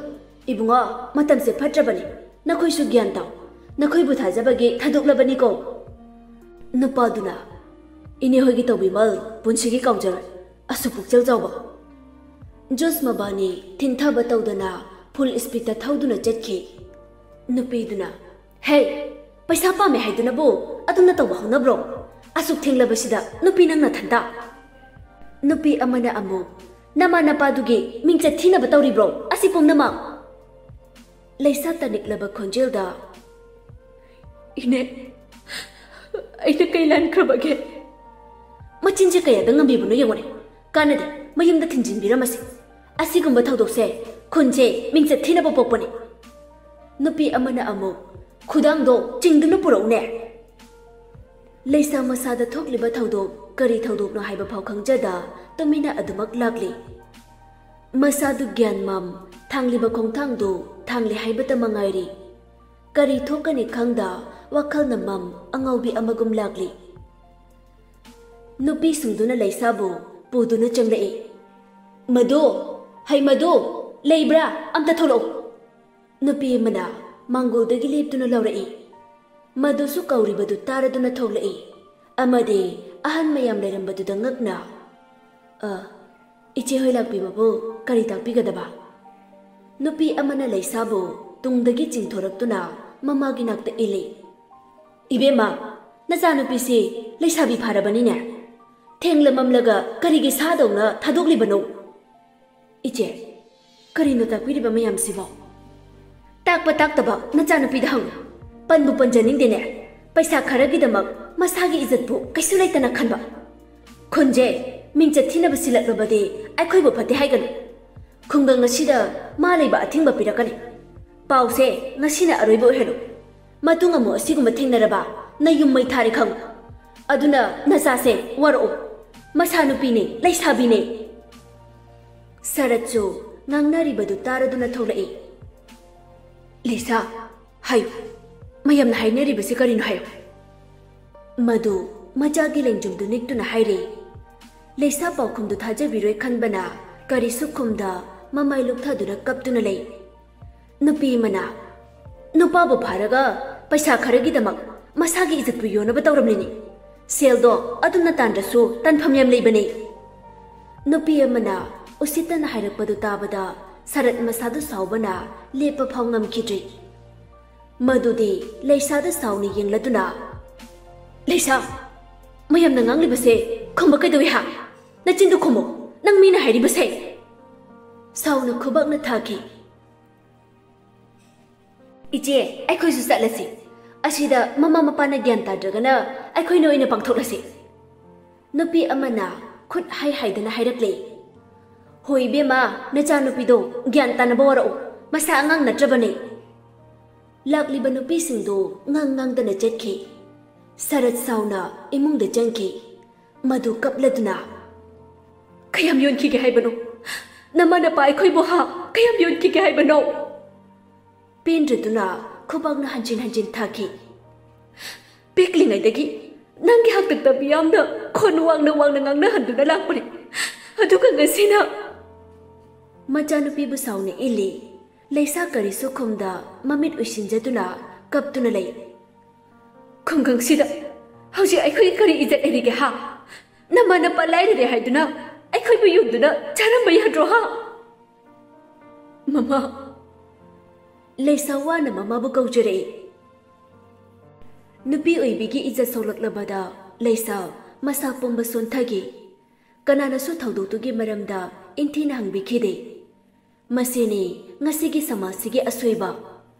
ꯏꯕꯨꯡꯉꯣ, ꯃꯇꯝꯁꯦ ꯐꯠꯇ꯭ꯔꯕꯅꯤ, ꯅꯈꯣꯏꯁꯨ ꯒ꯭ꯌꯥꯟ ꯇꯥꯎ, ꯅꯈꯣꯏꯕꯨ ꯊꯥꯖꯕꯒꯤ ꯊꯥꯗꯣꯛꯂꯕꯅꯤꯀꯣ꯫" ꯅꯨꯄꯥꯗꯨꯅ, "ꯏꯅꯦ ꯍꯣꯏꯒꯤ ꯇꯧꯕꯤꯃꯜ ꯄꯨꯟꯁꯤꯒꯤ ꯀꯥꯎꯖꯔꯣꯏ, ꯑꯁꯨꯛ ꯄꯨꯛꯆꯦꯜ ꯆꯥꯎꯕ꯫" ꯖꯣꯁ ꯃꯕꯥꯅꯤ ꯊꯤꯟꯊꯕ ꯇꯧꯗꯅ ꯐꯨꯜ ꯁ꯭ꯄꯤꯗꯇ ꯊꯧꯗꯨꯅ ꯆꯠꯈꯤ꯫ ꯅꯨꯄꯤꯗꯨꯅ, "ꯍꯦ, ꯄꯩꯁꯥ ꯄꯥꯝꯃꯦ ꯍꯥꯏꯗꯨꯅꯕꯨ ꯑꯗꯨꯝꯅ ꯇꯧꯕ ꯍꯧꯅꯕ꯭ꯔꯣ? ꯑꯁꯨꯛ ꯊꯦꯡꯂꯕꯁꯤꯗ ꯅꯨꯄꯤ ꯅꯪ ꯅꯊꯟꯇ?" ꯅꯨꯄꯤ ꯑꯃꯅ ꯑꯃꯨꯛ, "ꯅꯃꯥ ꯅꯄꯥꯗꯨꯒꯤ ꯃꯤꯡꯆꯠ ꯊꯤꯅꯕ ꯇꯧꯔꯤꯕ꯭ꯔꯣ ꯑꯁꯤ ꯄꯨꯝꯅꯃꯛ?" ꯂꯩꯁꯥ ꯇꯅꯤꯛꯂꯕ ꯈꯣꯟꯖꯦꯜꯗ, "ꯏꯅꯦ, ꯑꯩꯅ ꯀꯩ ꯂꯥꯟꯈ꯭ꯔꯕꯒꯦ? ꯃꯆꯤꯟꯁꯦ ꯀꯌꯥꯗ ꯉꯝꯕꯤꯕꯅꯣ ꯌꯦꯡꯉꯨꯅꯦ꯫ ꯀꯥꯟꯅꯗꯦ, ꯃꯌꯨꯝꯗ ꯊꯤꯟꯖꯤꯟꯕꯤꯔꯝꯃꯁꯤ꯫ ꯑꯁꯤꯒꯨꯝꯕ ꯊꯧꯗꯣꯛꯁꯦ ꯈꯨꯟꯁꯦ ꯃꯤꯡꯆꯠ ꯊꯤꯅꯕ ꯄꯣꯛꯄꯅꯤ꯫" ꯅꯨꯄꯤ ꯑꯃꯅ ꯑꯃꯨꯛ, "ꯈꯨꯗꯥꯡꯗꯣ ꯆꯤꯡꯗꯨꯅ ꯄꯨꯔꯛꯎꯅꯦ꯫" ꯂꯩꯁꯥ ꯃꯁꯥꯗ ꯊꯣꯛꯂꯤꯕ ꯊꯧꯗꯣꯛ ꯀꯔꯤ ꯊꯧꯗꯣꯛꯅꯣ ꯍꯥꯏꯕ ꯐꯥꯎ ꯈꯪꯖꯗ ꯇꯨꯃꯤꯟꯅ ꯑꯗꯨꯃꯛ ꯂꯥꯛꯂꯤ꯫ ꯃꯁꯥꯗꯨ ꯒ꯭ꯌꯥꯟ ꯃꯝ, ꯊꯥꯡꯂꯤꯕ ꯈꯣꯡꯊꯥꯡꯗꯨ ꯊꯥꯡꯂꯤ ꯍꯥꯏꯕꯇ ꯃꯉꯥꯏꯔꯤ꯫ ꯀꯔꯤ ꯊꯣꯛꯀꯅꯤ ꯈꯪꯗ ꯋꯥꯈꯜꯅ ꯃꯝ ꯑꯉꯥꯎꯕꯤ ꯑꯃꯒꯨꯝ ꯂꯥꯛꯂꯤ꯫ ꯅꯨꯄꯤꯁꯤꯡꯗꯨꯅ ꯂꯩꯁꯥꯕꯨ ꯄꯨꯗꯨꯅ ꯆꯪꯂꯛꯏ꯫ "ꯃꯗꯨ, ꯍꯩ ꯃꯗꯨ, ꯂꯩꯕ꯭ꯔꯥ? ꯑꯝꯇ ꯊꯣꯛꯂꯛꯎ!" ꯅꯨꯄꯤ ꯑꯃꯅ ꯃꯥꯡꯒꯣꯜꯗꯒꯤ ꯂꯦꯞꯇꯨꯅ ꯂꯥꯎꯔꯛꯏ꯫ ꯃꯗꯨꯁꯨ ꯀꯧꯔꯤꯕꯗꯨ ꯇꯥꯔꯗꯨꯅ ꯊꯣꯛꯂꯛꯏ ꯑꯃꯗꯤ ꯑꯍꯟ ꯃꯌꯥꯝ ꯂꯩꯔꯝꯕꯗꯨꯗ ꯉꯛꯅ, "ꯑ, ꯏꯆꯦ ꯍꯣꯏ ꯂꯥꯛꯄꯤꯕꯕꯨ ꯀꯔꯤ ꯇꯥꯛꯄꯤꯒꯗꯕ?" ꯅꯨꯄꯤ ꯑꯃꯅ ꯂꯩꯁꯥꯕꯨ ꯇꯨꯡꯗꯒꯤ ꯆꯤꯡꯊꯣꯔꯛꯇꯨꯅ ꯃꯃꯥꯒꯤ ꯅꯥꯛꯇ ꯏꯜꯂꯤ꯫ "ꯏꯕꯦꯝꯃ, ꯅꯆꯥꯅꯨꯄꯤꯁꯤ ꯂꯩꯁꯥꯕꯤ ꯐꯥꯔꯕꯅꯤꯅꯦ꯫ ꯊꯦꯡꯂ ꯃꯝꯂꯒ ꯀꯔꯤꯒꯤ ꯁꯥꯗꯧꯅ ꯊꯥꯗꯣꯛꯂꯤꯕꯅꯣ?" "ꯏꯆꯦ, ꯀꯔꯤꯅꯣ ꯇꯥꯛꯄꯤꯔꯤꯕ ꯃꯌꯥꯝꯁꯤꯕꯣ?" "ꯇꯥꯛꯄ ꯇꯥꯛꯇꯕ ꯅꯆꯥꯅꯨꯄꯤꯗ ꯍꯪꯉꯨ꯫ ꯄꯟꯕꯨ ꯄꯟꯖꯅꯤꯡꯗꯦꯅꯦ꯫ ꯄꯩꯁꯥ ꯈꯔꯒꯤꯗꯃꯛ ꯃꯁꯥꯒꯤ ꯏꯖꯠꯄꯨ ꯀꯩꯁꯨ ꯂꯩꯇꯅ ꯈꯟꯕ꯫ ꯈꯨꯟꯖꯦ ꯃꯤꯡꯆꯠ ꯊꯤꯅꯕ ꯁꯤꯜꯂꯛꯂꯕꯗꯤ ꯑꯩꯈꯣꯏꯕꯨ ꯐꯠꯇꯦ ꯍꯥꯏꯒꯅꯨ꯫ ꯈꯨꯡꯒꯪ ꯑꯁꯤꯗ ꯃꯥ ꯂꯩꯕ ꯑꯊꯤꯡꯕ ꯄꯤꯔꯛꯀꯅꯤ꯫ ꯄꯥꯎꯁꯦ ꯉꯁꯤꯅ ꯑꯔꯣꯏꯕ ꯑꯣꯏꯍꯜꯂꯨ꯫ ꯃꯇꯨꯡ ꯑꯃꯨꯛ ꯑꯁꯤꯒꯨꯝꯕ ꯊꯦꯡꯅꯔꯕ ꯅꯌꯨꯝ ꯃꯩ ꯊꯥꯔꯦ ꯈꯪꯉꯨ꯫ ꯑꯗꯨꯅ ꯅꯆꯥꯁꯦ ꯋꯥꯔꯛꯎ꯫ ꯃꯁꯥ ꯅꯨꯄꯤꯅꯦ, ꯂꯩꯁꯥꯕꯤꯅꯦ꯫" ꯁꯔꯠꯁꯨ ꯉꯥꯡꯅꯔꯤꯕꯗꯨ ꯇꯥꯔꯗꯨꯅ ꯊꯣꯛꯂꯛꯏ꯫ "ꯂꯤꯁꯥ, ꯍꯥꯏꯌꯨ꯫ ꯃꯌꯥꯝꯅ ꯍꯥꯏꯅꯔꯤꯕꯁꯤ ꯀꯔꯤꯅꯣ ꯍꯥꯏꯌꯨ?" ꯃꯗꯨ ꯃꯆꯥꯒꯤ ꯂꯦꯡꯖꯨꯝꯗꯨ ꯅꯤꯛꯇꯨꯅ ꯍꯥꯏꯔꯦ꯫ ꯂꯤꯁꯥ ꯄꯥꯎꯈꯨꯝꯗꯨ ꯊꯥꯖꯕꯤꯔꯣꯏ ꯈꯟꯕꯅ ꯀꯔꯤꯁꯨ ꯈꯨꯝꯗ ꯃꯃꯥꯏ ꯂꯨꯞꯊꯗꯨꯅ ꯀꯞꯇꯨꯅ ꯂꯩ꯫ ꯅꯨꯄꯤ ꯑꯃꯅ, "ꯅꯨꯄꯥꯕꯨ ꯐꯥꯔꯒ ꯄꯩꯁꯥ ꯈꯔꯒꯤꯗꯃꯛ ꯃꯁꯥꯒꯤ ꯏꯖꯠꯄꯨ ꯌꯣꯟꯅꯕ ꯇꯧꯔꯝꯂꯤꯅꯤ꯫ ꯁꯦꯜꯗꯣ ꯑꯗꯨꯝꯅ ꯇꯥꯟꯗ꯭ꯔꯁꯨ ꯇꯥꯟꯐꯝ ꯌꯥꯝ ꯂꯩꯕꯅꯤ꯫" ꯅꯨꯄꯤ ꯑꯃꯅ ꯎꯁꯤꯠꯇꯅ ꯍꯥꯏꯔꯛꯄꯗꯨ ꯇꯥꯕꯗ ꯁꯔꯠ ꯃꯁꯥꯗꯨ ꯁꯥꯎꯕꯅ ꯂꯦꯞꯄ ꯐꯥꯎ ꯉꯝꯈꯤꯗ꯭ꯔꯤ꯫ ꯃꯗꯨꯗꯤ ꯂꯩꯁꯥꯗ ꯁꯥꯎꯅ ꯌꯦꯡꯂꯗꯨꯅ, "ꯂꯩꯁꯥ, ꯃꯌꯥꯝꯅ ꯉꯥꯡꯂꯤꯕꯁꯦ ꯈꯨꯝꯕ ꯀꯩꯗꯧꯏ ꯍꯥ? ꯅꯆꯤꯟꯗꯨ ꯈꯨꯝꯃꯨ, ꯅꯪ ꯃꯤꯅ ꯍꯥꯏꯔꯤꯕꯁꯦ!" ꯁꯥꯎꯅ ꯈꯨꯕꯥꯛꯅ ꯊꯥꯈꯤ꯫ "ꯏꯆꯦ, ꯑꯩꯈꯣꯏꯁꯨ ꯆꯠꯂꯁꯤ꯫ ꯑꯁꯤꯗ ꯃꯃꯥ ꯃꯄꯥꯅ ꯒ꯭ꯌꯥꯟ ꯇꯥꯗ꯭ꯔꯒꯅ ꯑꯩꯈꯣꯏꯅ ꯑꯣꯏꯅ ꯄꯥꯡꯊꯣꯛꯂꯁꯤ꯫" ꯅꯨꯄꯤ ꯑꯃꯅ ꯈꯨꯠ ꯍꯥꯏ ꯍꯥꯏꯗꯅ ꯍꯥꯏꯔꯛꯂꯦ꯫ "ꯍꯣꯏ ꯏꯕꯦꯝꯃ, ꯅꯆꯥꯅꯨꯄꯤꯗꯣ ꯒ꯭ꯌꯥꯟ ꯇꯥꯅꯕ ꯋꯥꯔꯛꯎ, ꯃꯁꯥ ꯑꯉꯥꯡ ꯅꯠꯇ꯭ꯔꯕꯅꯦ꯫" ꯂꯥꯛꯂꯤꯕ ꯅꯨꯄꯤꯁꯤꯡꯗꯨ ꯉꯥꯡ ꯉꯥꯡꯗꯅ ꯆꯠꯈꯤ꯫ ꯁꯔꯠ ꯁꯥꯎꯅ ꯏꯃꯨꯡꯗ ꯆꯪꯈꯤ꯫ ꯃꯗꯨ ꯀꯞꯂꯗꯨꯅ, "ꯀꯌꯥꯝ ꯌꯣꯟꯈꯤꯒꯦ ꯍꯥꯏꯕꯅꯣ? ꯅꯃꯥ ꯅꯄꯥ ꯑꯩꯈꯣꯏꯕꯨ ꯍꯥ, ꯀꯌꯥꯝ ꯌꯣꯟꯈꯤꯒꯦ ꯍꯥꯏꯕꯅꯣ?" ꯄꯦꯟꯗ꯭ꯔꯗꯨꯅ ꯈꯨꯕꯥꯛꯅ ꯍꯟꯖꯤꯟ ꯍꯟꯖꯤꯟ ꯊꯥꯈꯤ꯫ ꯄꯤꯛꯂꯤꯉꯩꯗꯒꯤ ꯅꯪꯒꯤ ꯍꯥꯛꯇꯛꯇ ꯃꯤꯌꯥꯝꯅ ꯈꯣꯟ ꯋꯥꯡꯅ ꯋꯥꯡꯅ ꯉꯥꯡꯅꯍꯟꯗꯨꯅ ꯂꯥꯛꯄꯅꯤ꯫ ꯑꯗꯨꯒ ꯉꯁꯤꯅ꯫ ꯃꯆꯥꯅꯨꯄꯤꯕꯨ ꯁꯥꯎꯅ ꯏꯜꯂꯤ꯫ ꯂꯩꯁꯥ ꯀꯔꯤꯁꯨ ꯈꯨꯝꯗ ꯃꯃꯤꯠ ꯎꯏꯁꯤꯟꯖꯗꯨꯅ ꯀꯞꯇꯨꯅ ꯂꯩ꯫ ꯈꯨꯡꯒꯪꯁꯤꯗ ꯍꯧꯖꯤꯛ ꯑꯩꯈꯣꯏꯒꯤ ꯀꯔꯤ ꯏꯖꯠ ꯂꯩꯔꯤꯒꯦ ꯍꯥ? ꯅꯃꯥ ꯅꯄꯥ ꯂꯥꯏꯔꯔꯦ ꯍꯥꯏꯗꯨꯅ ꯑꯩꯈꯣꯏꯕꯨ ꯌꯣꯟꯗꯨꯅ ꯆꯥꯔꯝꯕ ꯌꯥꯗ꯭ꯔꯣ ꯍꯥ? ꯃꯃꯥ꯫ ꯂꯩꯁꯥ ꯋꯥꯅ ꯃꯃꯥꯕꯨ ꯀꯧꯖꯔꯛꯏ꯫ ꯅꯨꯄꯤ ꯑꯣꯏꯕꯤꯒꯤ ꯏꯖꯠ ꯁꯣꯛꯂꯛꯂꯕꯗ ꯂꯩꯁꯥ ꯃꯁꯥ ꯄꯨꯝꯕ ꯁꯣꯟꯊꯈꯤ꯫ ꯀꯅꯥꯅꯁꯨ ꯊꯧꯗꯣꯛꯇꯨꯒꯤ ꯃꯔꯝꯗ ꯏꯟꯊꯤꯅ ꯍꯪꯕꯤꯈꯤꯗꯦ꯫ ꯃꯁꯤꯅꯤ ꯉꯁꯤꯒꯤ ꯁꯃꯥꯖꯁꯤꯒꯤ ꯑꯁꯣꯏꯕ꯫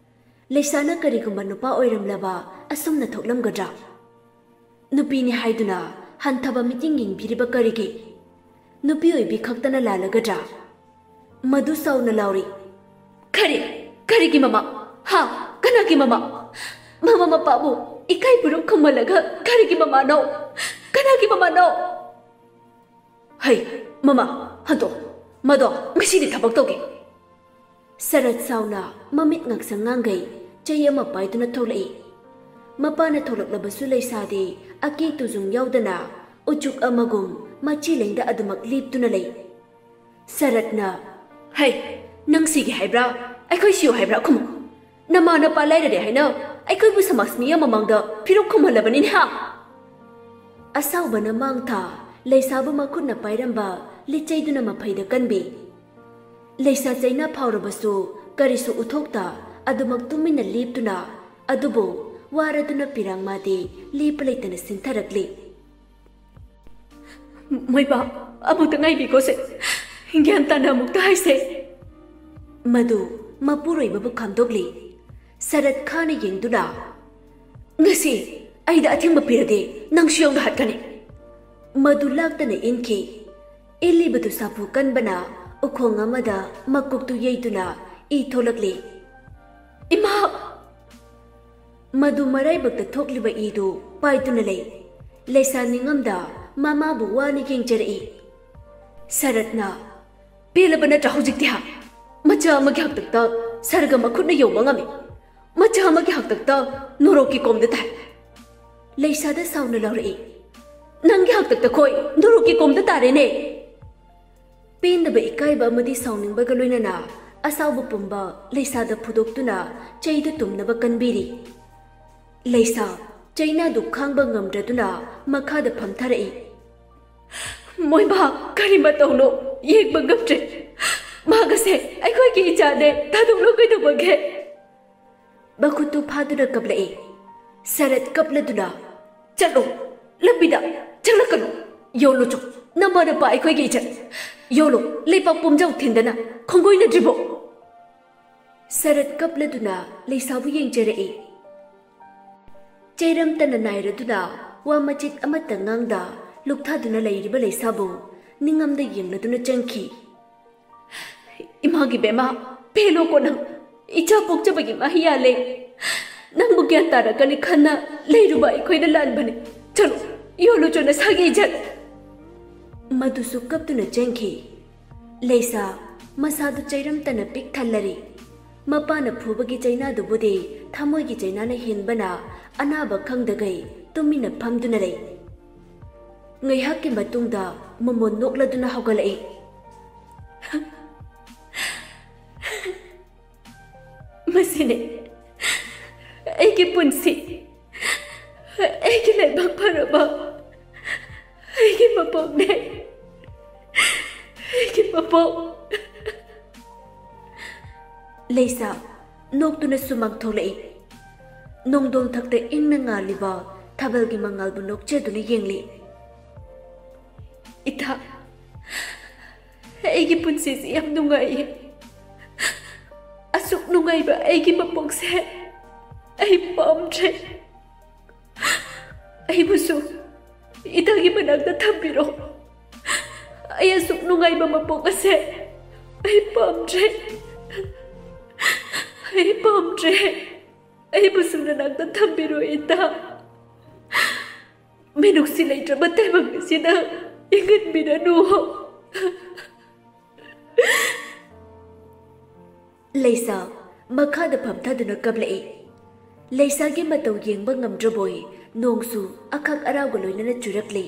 ꯂꯩꯁꯥꯅ ꯀꯔꯤꯒꯨꯝꯕ ꯅꯨꯄꯥ ꯑꯣꯏꯔꯝꯂꯕ ꯑꯁꯨꯝꯅ ꯊꯣꯛꯂꯝꯒꯗ꯭ꯔꯥ? ꯅꯨꯄꯤꯅꯤ ꯍꯥꯏꯗꯨꯅ ꯍꯟꯊꯕ ꯃꯤꯠꯌꯦꯡ ꯌꯦꯡꯕꯤꯔꯤꯕ ꯀꯔꯤꯒꯤ? ꯅꯨꯄꯤ ꯑꯣꯏꯕꯤ ꯈꯛꯇꯅ ꯂꯥꯜꯂꯒꯗ꯭ꯔꯥ? ꯃꯗꯨ ꯁꯥꯎꯅ ꯂꯥꯎꯔꯤ꯫ ꯀꯔꯤ? ꯀꯔꯤꯒꯤ ꯃꯃꯥ? ꯍꯥ? ꯀꯅꯥꯒꯤ ꯃꯃꯥ? ꯃꯃꯥ ꯃꯄꯥꯕꯨ ꯏꯀꯥꯏ ꯄꯨꯔꯨꯝ ꯈꯨꯝꯍꯜꯂꯒ ꯀꯔꯤꯒꯤ ꯃꯃꯥꯅꯣ? ꯀꯅꯥꯒꯤ ꯃꯃꯥꯅꯣ? ꯍꯩ, ꯃꯃꯥ, ꯍꯟꯗꯣꯛ꯫ ꯃꯗꯣ ꯉꯁꯤꯗꯤ ꯊꯕꯛ ꯇꯧꯒꯦ꯫ ꯁꯔꯠ ꯁꯥꯎꯅ ꯃꯃꯤꯠ ꯉꯥꯛꯁꯪ ꯉꯥꯡꯒꯩ ꯆꯩ ꯑꯃ ꯄꯥꯏꯗꯨꯅ ꯊꯣꯛꯂꯛꯏ꯫ ꯃꯄꯥꯅ ꯊꯣꯛꯂꯛꯂꯕꯁꯨ ꯂꯩꯁꯥꯗꯤ ꯑꯀꯤ ꯇꯨꯖꯨꯡ ꯌꯥꯎꯗꯅ ꯎꯆꯨꯛ ꯑꯃꯒꯨꯝ ꯃꯆꯤ ꯂꯦꯡꯗ ꯑꯗꯨꯃꯛ ꯂꯦꯞꯇꯨꯅ ꯂꯩ꯫ ꯁꯔꯠꯅ, "ꯍꯩ, ꯅꯪ ꯁꯤꯒꯦ ꯍꯥꯏꯕ꯭ꯔꯥ? ꯑꯩꯈꯣꯏ ꯁꯤꯌꯨ ꯍꯥꯏꯕ꯭ꯔꯥ? ꯈꯨꯝꯃꯨ꯫ ꯅꯃꯥ ꯅꯄꯥ ꯂꯥꯏꯔꯔꯦ ꯍꯥꯏꯅ ꯑꯩꯈꯣꯏꯕꯨ ꯁꯃꯥꯖ ꯃꯤꯌꯥꯝ ꯃꯃꯥꯡꯗ ꯐꯤꯔꯨꯛ ꯈꯨꯝꯍꯜꯂꯕꯅꯤꯅꯦ ꯍꯥ?" ꯑꯁꯥꯎꯕꯅ ꯃꯥꯡ ꯊꯥ ꯂꯩꯁꯥꯕꯨ ꯃꯈꯨꯠꯅ ꯄꯥꯏꯔꯝꯕ ꯂꯤꯆꯩꯗꯨꯅ ꯃꯐꯩꯗ ꯀꯟꯕꯤ꯫ ꯂꯩꯁꯥ ꯆꯩꯅꯥ ꯐꯥꯎꯔꯕꯁꯨ ꯀꯔꯤꯁꯨ ꯎꯊꯣꯛꯇ ꯑꯗꯨꯃꯛ ꯇꯨꯃꯤꯟꯅ ꯂꯦꯞꯇꯨꯅ, ꯑꯗꯨꯕꯨ ꯋꯥꯔꯗꯨꯅ ꯄꯤꯔꯥꯡ ꯃꯥꯗꯤ ꯂꯦꯞꯄ ꯂꯩꯇꯅ ꯁꯤꯟꯊꯔꯛꯂꯤ꯫ ꯃꯣꯏꯕꯥ, ꯑꯃꯨꯛꯇ ꯉꯥꯏꯕꯤꯈꯣꯁꯦ꯫ ꯒ꯭ꯌꯥꯟ ꯇꯥꯅ ꯑꯃꯨꯛꯇ ꯍꯥꯏꯁꯦ꯫ ꯃꯗꯨ ꯃꯄꯨꯔꯣꯏꯕꯕꯨ ꯈꯥꯝꯗꯣꯛꯂꯤ꯫ ꯁꯔꯠ ꯈꯥꯅ ꯌꯦꯡꯗꯨꯅ, "ꯉꯁꯤ ꯑꯩꯗ ꯑꯊꯤꯡꯕ ꯄꯤꯔꯗꯤ ꯅꯪꯁꯨ ꯌꯥꯎꯅ ꯍꯥꯠꯀꯅꯤ꯫" ꯃꯗꯨ ꯂꯥꯛꯇꯅ ꯏꯟꯈꯤ꯫ ꯏꯜꯂꯤꯕꯗꯨ ꯁꯥꯐꯨ ꯀꯟꯕꯅ ꯎꯈꯣꯡ ꯑꯃꯗ ꯃꯀꯣꯛꯇꯨ ꯌꯩꯗꯨꯅ ꯏ ꯊꯣꯛꯂꯛꯂꯤ꯫ "ꯏꯃꯥ!" ꯃꯗꯨ ꯃꯔꯥꯏꯕꯛꯇ ꯊꯣꯛꯂꯤꯕ ꯏꯗꯨ ꯄꯥꯏꯗꯨꯅ ꯂꯩ꯫ ꯂꯩꯁꯥ ꯅꯤꯡꯉꯝꯗ ꯃꯃꯥꯕꯨ ꯋꯥꯅ ꯌꯦꯡꯖꯔꯛꯏ꯫ ꯁꯔꯠꯅ, "ꯄꯦꯜꯂꯕ ꯅꯠꯇ꯭ꯔꯥ ꯍꯧꯖꯤꯛꯇꯤ ꯍꯥ? ꯃꯆꯥ ꯑꯃꯒꯤ ꯍꯥꯛꯇꯛꯇ ꯁꯔꯒ ꯃꯈꯨꯠꯅ ꯌꯧꯕ ꯉꯝꯃꯤ꯫ ꯃꯆꯥ ꯑꯃꯒꯤ ꯍꯥꯛꯇꯛꯇ ꯅꯣꯔꯣꯛꯀꯤ ꯀꯣꯝꯗ ꯇꯥꯏ꯫ ꯂꯩꯁꯥꯗ ꯁꯥꯎꯅ ꯂꯥꯎꯔꯛꯏ꯫ "ꯅꯪꯒꯤ ꯍꯥꯛꯇꯛꯇ ꯈꯣꯏ ꯅꯨꯔꯨꯛꯀꯤ ꯀꯣꯝꯗ ꯇꯥꯔꯦꯅꯦ!" ꯄꯦꯟꯗꯕ, ꯏꯀꯥꯏꯕ ꯑꯃꯗꯤ ꯁꯥꯎꯅꯤꯡꯕꯒ ꯂꯣꯏꯅꯅ ꯑꯁꯥꯎꯕ ꯄꯨꯝꯕ ꯂꯩꯁꯥꯗ ꯐꯨꯗꯣꯛꯇꯨꯅ ꯆꯩꯗꯨ ꯇꯨꯝꯅꯕ ꯀꯟꯕꯤꯔꯤ꯫ ꯂꯩꯁꯥ ꯆꯩꯅꯥꯗꯨ ꯈꯥꯡꯕ ꯉꯝꯗ꯭ꯔꯗꯨꯅ ꯃꯈꯥꯗ ꯐꯝꯊꯔꯛꯏ꯫ "ꯃꯣꯏꯕꯥ, ꯀꯔꯤ ꯃꯇꯧꯅꯣ? ꯌꯦꯡꯕ ꯉꯝꯗ꯭ꯔꯦ꯫ ꯃꯥꯒꯁꯦ ꯑꯩꯈꯣꯏꯒꯤ ꯏꯆꯥꯅꯦ, ꯊꯥꯗꯣꯛꯂꯣ ꯀꯩꯗꯧꯕꯒꯦ?" ꯃꯈꯨꯠꯇꯨ ꯐꯥꯗꯨꯅ ꯀꯞꯂꯛꯏ꯫ ꯁꯔꯠ ꯀꯞꯂꯗꯨꯅ, "ꯆꯠꯂꯣ, ꯂꯝꯕꯤꯗ ꯆꯪꯂꯛꯀꯅꯨ꯫ ꯌꯣꯜꯂꯨ ꯆꯣ, ꯅꯃꯥ ꯅꯄꯥ ꯑꯩꯈꯣꯏꯒꯤ ꯏꯖꯠ꯫ ꯌꯣꯜꯂꯨ, ꯂꯩꯄꯥꯛ ꯄꯨꯝꯖꯥꯎ ꯊꯤꯟꯗꯅ ꯈꯣꯡꯒꯣꯏꯅꯗ꯭ꯔꯤꯕꯣ?" ꯁꯔꯠ ꯀꯞꯂꯗꯨꯅ ꯂꯩꯁꯥꯕꯨ ꯌꯦꯡꯖꯔꯛꯏ꯫ ꯆꯩꯔꯝꯇꯅ ꯅꯥꯏꯔꯗꯨꯅ ꯋꯥ ꯃꯆꯤꯠ ꯑꯃꯠꯇ ꯉꯥꯡꯗ ꯂꯨꯛꯊꯥꯗꯨꯅ ꯂꯩꯔꯤꯕ ꯂꯩꯁꯥꯕꯨ ꯅꯤꯡꯉꯝꯗ ꯌꯦꯡꯂꯗꯨꯅ ꯆꯪꯈꯤ꯫ "ꯏꯃꯥꯒꯤ ꯕꯦꯃꯥ, ꯄꯦꯜꯂꯣꯀꯣ ꯅꯪ꯫ ꯏꯆꯥ ꯄꯣꯛꯆꯕꯒꯤ ꯃꯍꯩ ꯌꯥꯜꯂꯦ꯫ ꯅꯪꯕꯨ ꯒ꯭ꯌꯥꯟ ꯇꯥꯔꯛꯀꯅꯤ ꯈꯟꯅ ꯂꯩꯔꯨꯕ ꯑꯩꯈꯣꯏꯅ ꯂꯥꯟꯕꯅꯤ꯫ ꯆꯠꯂꯣ, ꯌꯣꯜꯂꯨ ꯆꯣ ꯅꯁꯥꯒꯤ ꯏꯖꯠ!" ꯃꯗꯨꯁꯨ ꯀꯞꯇꯨꯅ ꯆꯦꯟꯈꯤ꯫ ꯂꯩꯁꯥ ꯃꯁꯥꯗꯨ ꯆꯩꯔꯝꯇꯅ ꯄꯤꯛ ꯊꯜꯂꯔꯤ꯫ ꯃꯄꯥꯅ ꯐꯨꯕꯒꯤ ꯆꯩꯅꯥꯗꯨꯕꯨꯗꯤ ꯊꯃꯣꯏꯒꯤ ꯆꯩꯅꯥꯅ ꯍꯦꯟꯕꯅ ꯑꯅꯥꯕ ꯈꯪꯗꯒꯩ ꯇꯨꯃꯤꯟꯅ ꯐꯝꯗꯨꯅ ꯂꯩ꯫ ꯉꯥꯏꯍꯥꯛꯀꯤ ꯃꯇꯨꯡꯗ ꯃꯃꯣꯟ ꯅꯣꯛꯂꯗꯨꯅ ꯍꯧꯒꯠꯂꯛꯏ꯫ "ꯃꯁꯤꯅꯦ ꯑꯩꯒꯤ ꯄꯨꯟꯁꯤ, ꯑꯩꯒꯤ ꯂꯥꯏꯕꯛ ꯐꯔꯕ ꯑꯩꯒꯤ ꯃꯄꯣꯛꯅꯦ, ꯑꯩꯒꯤ ꯃꯄꯣꯛ!" ꯂꯩꯁꯥ ꯅꯣꯛꯇꯨꯅ ꯁꯨꯃꯥꯡ ꯊꯣꯛꯂꯛꯏ꯫ ꯅꯣꯡꯗꯣꯡꯊꯛꯇ ꯏꯪꯅ ꯉꯥꯜꯂꯤꯕ ꯊꯥꯕꯜꯒꯤ ꯃꯉꯥꯜꯕꯨ ꯅꯣꯛꯆꯗꯨꯅ ꯌꯦꯡꯂꯤ꯫ "ꯏꯇꯥ, ꯑꯩꯒꯤ ꯄꯨꯟꯁꯤꯁꯤ ꯌꯥꯝ ꯅꯨꯡꯉꯥꯏꯌꯦ꯫ ꯑꯁꯨꯛ ꯅꯨꯡꯉꯥꯏꯕ ꯑꯩꯒꯤ ꯃꯄꯣꯛꯁꯦ ꯑꯩ ꯄꯥꯝꯗ꯭ꯔꯦ꯫ ꯑꯩꯕꯨꯁꯨ ꯏꯇꯥꯒꯤ ꯃꯅꯥꯛꯇ ꯊꯝꯕꯤꯔꯣ꯫ ꯑꯩ ꯑꯁꯨꯛ ꯅꯨꯡꯉꯥꯏꯕ ꯃꯄꯣꯛ ꯑꯁꯦ ꯑꯩ ꯄꯥꯝꯗ꯭ꯔꯦ꯫ ꯑꯩ ꯄꯥꯝꯗ꯭ꯔꯦ꯫ ꯑꯩꯕꯨꯁꯨ ꯅꯅꯥꯛꯇ ꯊꯝꯕꯤꯔꯣ, ꯏꯇꯥ꯫ ꯃꯤꯅꯨꯡꯁꯤ ꯂꯩꯇ꯭ꯔꯕ ꯇꯥꯏꯕꯪ ꯑꯁꯤꯗ ꯏꯪꯍꯟꯕꯤꯔꯅꯨ꯫" ꯂꯩꯁꯥ ꯃꯈꯥꯗ ꯐꯝꯊꯗꯨꯅ ꯀꯞꯂꯛꯏ꯫ ꯂꯩꯁꯥꯒꯤ ꯃꯇꯧ ꯌꯦꯡꯕ ꯉꯝꯗ꯭ꯔꯕꯣꯏ ꯅꯣꯡꯁꯨ ꯑꯈꯛ ꯑꯔꯥꯎꯒ ꯂꯣꯏꯅꯅ ꯆꯨꯔꯛꯂꯤ꯫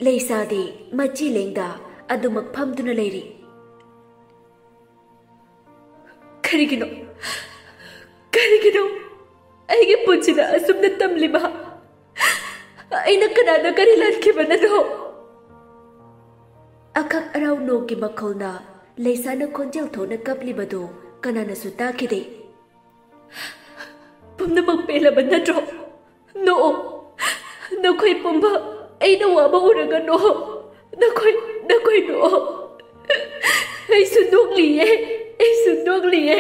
ꯂꯩꯁꯥꯗꯤ ꯃꯆꯤ ꯂꯦꯡꯗ ꯑꯗꯨꯃꯛ ꯐꯝꯗꯨꯅ ꯂꯩꯔꯤ꯫ "ꯀꯔꯤꯒꯤꯅꯣ? ꯀꯔꯤꯒꯤꯅꯣ ꯑꯩꯒꯤ ꯄꯨꯟꯁꯤꯗ ꯑꯁꯨꯝꯅ ꯇꯝꯂꯤꯕ? ꯑꯩꯅ ꯀꯅꯥꯗ ꯀꯔꯤ ꯂꯥꯟꯈꯤꯕꯅꯗꯣ?" ꯑꯈꯛ ꯑꯔꯥꯎ ꯅꯣꯡꯒꯤ ꯃꯈꯣꯜꯅ ꯂꯩꯁꯥꯅ ꯈꯣꯟꯖꯦꯜ ꯊꯣꯛꯅ ꯀꯞꯂꯤꯕꯗꯨ ꯀꯅꯥꯅꯁꯨ ꯇꯥꯈꯤꯗꯦ꯫ "ꯄꯨꯝꯅꯃꯛ ꯄꯦꯜꯂꯕ ꯅꯠꯇ꯭ꯔꯣ? ꯅꯣꯛꯑꯣ꯫ ꯅꯈꯣꯏ ꯄꯨꯝꯕ ꯑꯩꯅ ꯋꯥꯕ ꯎꯔꯒ ꯅꯣꯛꯑꯣ꯫ ꯅꯈꯣꯏ, ꯅꯈꯣꯏ ꯅꯣꯛꯑꯣ꯫ ꯑꯩꯁꯨ ꯅꯣꯛꯂꯤꯌꯦ, ꯑꯩꯁꯨ ꯅꯣꯛꯂꯤꯌꯦ꯫